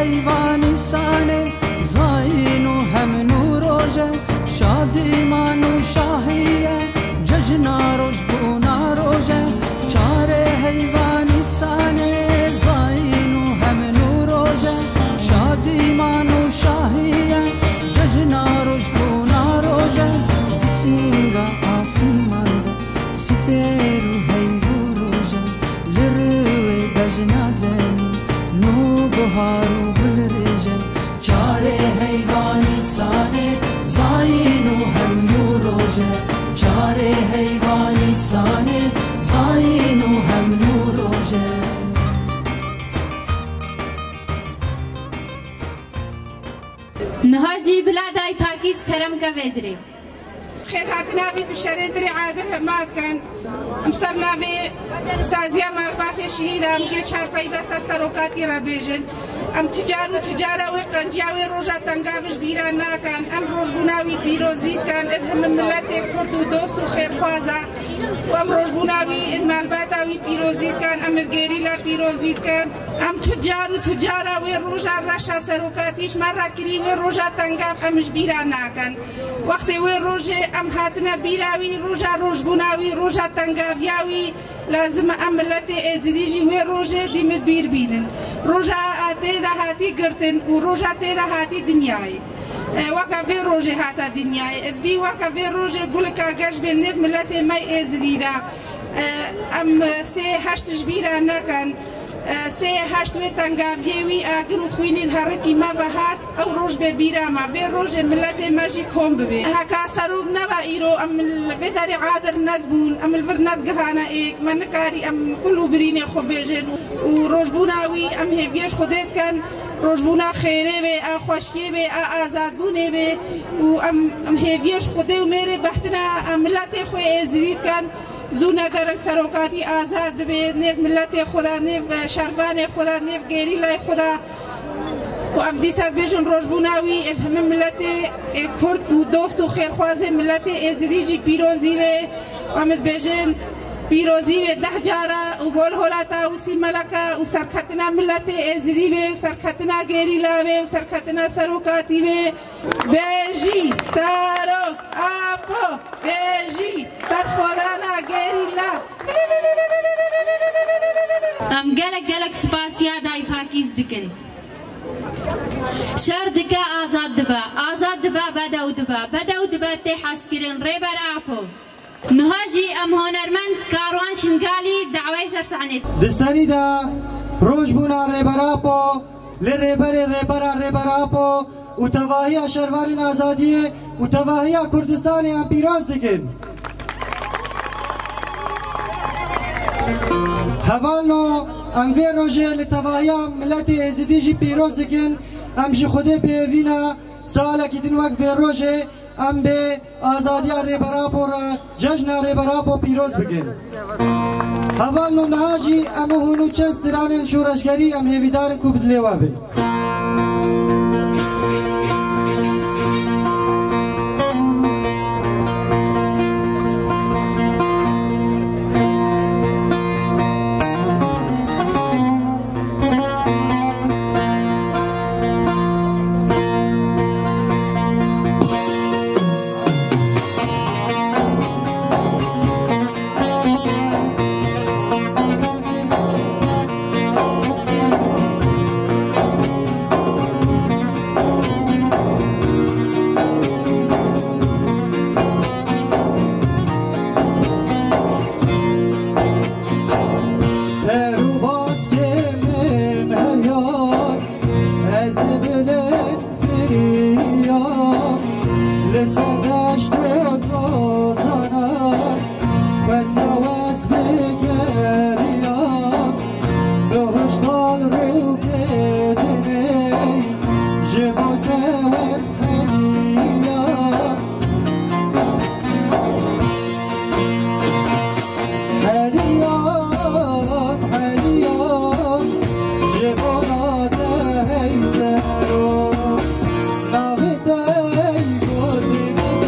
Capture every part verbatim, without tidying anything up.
Heyva Nîsanê zayîn û hem nû roj e, şadîman û şahî ye, cejna rojbûna roj e. Çarê heyva Nîsanê zayîn û hem nû roj e, şadîman û şahî ye, cejna rojbûna roj e. Bi sînga asîman de sipêr û heyv û roj e, li rûyê bejna zemîn nû buhar û gul rêj e. Çarê heyva Nîsanê zayîn û hem nû roj e. Çarê heyva Nîsanê zayîn û hem nû roj e. Niha jî bila Dayê Pakîz kerem ke vê dirê. Xêr hatina vî bi şerê dirê adir hema dikin. Em ser navê saziya malbatê şehîd em cê çarpeyve ser serokatî re bêjin. Em tu car û tu cara wê qenciya wê roja tengav ji bîra nakin. Em rojbûna wî pîrozî dikin. Id hemî miletê Kurd û dost û xêrxwaza. Û em rojbûna wî id malbata wî pîrozî dikin. Em id gerîla pîrozî dikin. Em tu car û tu cara wê roja reşa serokatî ji me re kirî, wê roja tengav em ji bîra nakin. Wextê wê rojê em hatine bîra wî, roja rojbûna wî, roja tengaviya wî, lazim e em miletê Êzidî jî wê rojê dîmit bîr bînin. Roja tê de hatî girtin û roja tê de hatî dinyayê. E, weke vê rojê hate dinyayê. Ê dibî weke vê rojê gulika geş bê nêv miletê me Êzidî de. E, em sê heşt ji bîra nekin. E, sê heşt wê tengaviyê wî agir û xwînî di herikî me ve hat, ew roj bê bîra me, vê rojê miletê me jî kom bibê. Heka serok nebe îro, em li vê derê adir nedibûn, em li vir nedigihane êk, me nikarî em kul û birînê xwe bêjin û rojbûna wî em hêviyê ji Xwedê dikin, rojbûna xêrê bê, a xweşiyê bê, a azadbûnê bê û em, em hêviyê ji Xwedê û mêrê behtina, em miletê xwe Êzidî dikin. Zû ne derek serokatî azad bibe, nêv miletê xwe de, nêv şervanê xwe de, nêv gerîlayê xwe de. Û em dîsa dibêjin rojbûna wî, ê hemî miletê, ê Kurd û dost û xêrxwazê miletê Êzidî jî pîrozî be. Em dibêjin pîrozî be deh cara û hol hola Tawusî Meleka û serketina miletê Êzidî be û serketina gerîla be û serketina serokatî be. Bêjî Serok Apo, bêjî berxwedana gerîla. Em gelek gelek spasiya Dayê Pakîz dikin. Şer dike, azad dibe, azad dibe, bedew dibe, bedew dibe tê hezkirin, Rêber Apo. Niha jî em hunermend Karwan Şingalî dawayê ser sahnê. Di serî de rojbûna Rêber Apo, li rêberê rêbera Rêber Apo û tevahiya şervanên azadiyê û tevahiya Kurdistanê em pîroz dikin. Hevalno, em vê rojê li tevahiya miletê Êzidî jî pîroz dikin. Em ji Xwedê bêhêvî ne salekî din wek vê rojê em bê azadiya Rêber Apo re, cejna Rêber Apo pîroz bikin. Hevalno, niha jî em û hûn û çend stranên şoreşgerî em hêvîdar in ku bi dilê we bin. Ser û baskê min her yar, ez bilind firiyam, li ser deşt û zozana, xwestiya wez bigeriyam, bi hişdal rûkê dinê, ji bo te wez heliya. Heliya, heliya, ji bona te hey zero, navê te hey gotinê.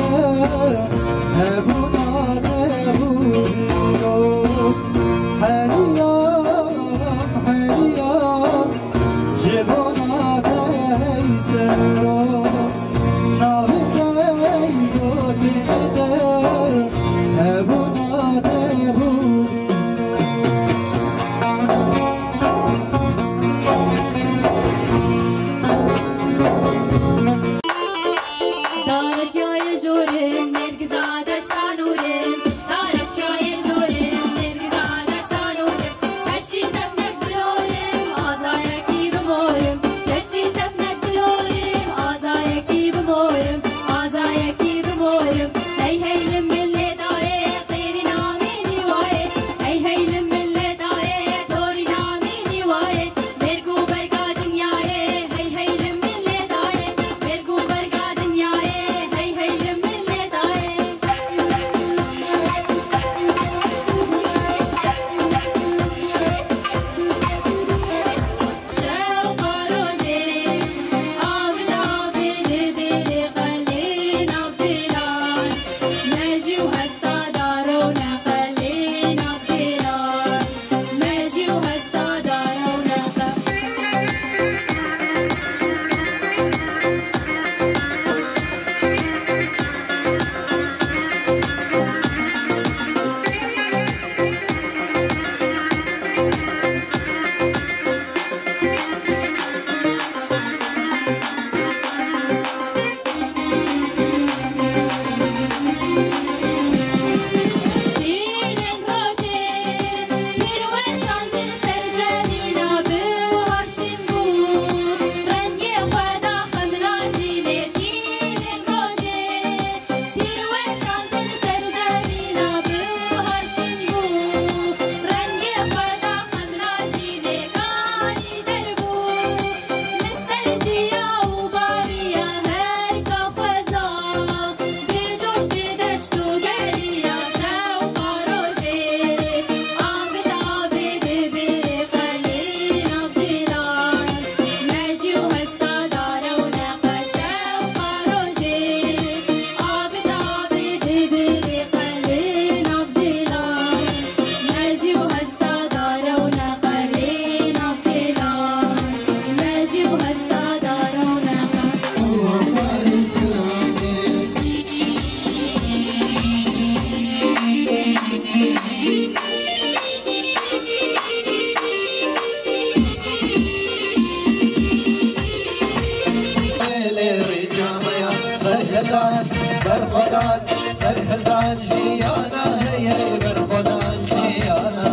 Berxwedan, serhildan jiyana, hey, hey, berxwedan jiyana,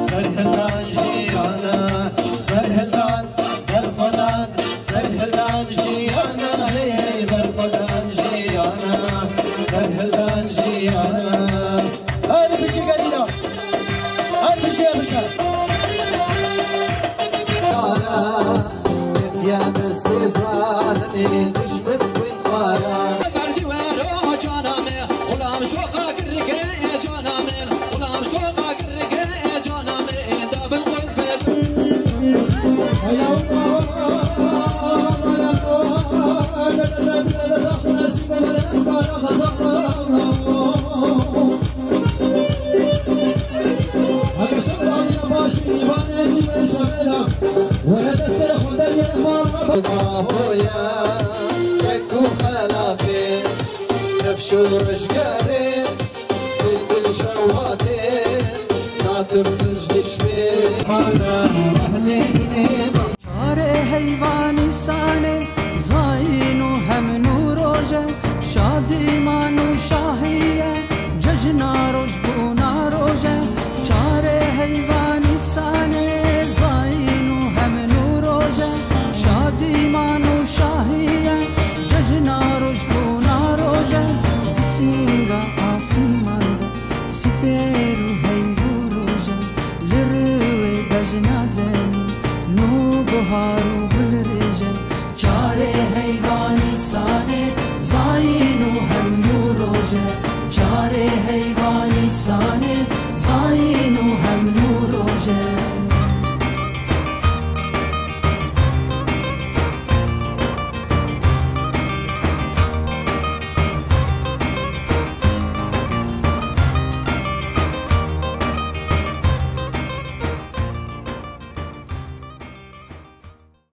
serhildan jiyana, serhildan, berxwedan, serhildan jiyana, hey, hey, berxwedan jiyana, serhildan jiyana. Her bijî gelî de, her bijî hemîşe. Ya destê zalimê dijmin xwîn xwara. Berdî wero cana me, xulam şoqa girrî girê cana me, xulam şoqa girrî girê cana me, da bin qulbê. Baboya, kek û xelafê, kefş û rijgarê, bilbil şewatê, natirsin ji dişmê. Xana ehlê Çarê heyvanî sanê, zayîn û hemnû roje, şadîman û şahî ye, cejna roj bûna roje. Çarê heyvanî sanê, zayîn û hemnû roje, şadîman û şahî ye, cejna roj bûna roje. Bi sînga asîman de, sipêr û heyv û roje, li rûyê bejna zemîn, nû buhar û gul rêje. Çarê heyvanî sanê, zayîn û hemnû roje. Çarê heyvanî sanê,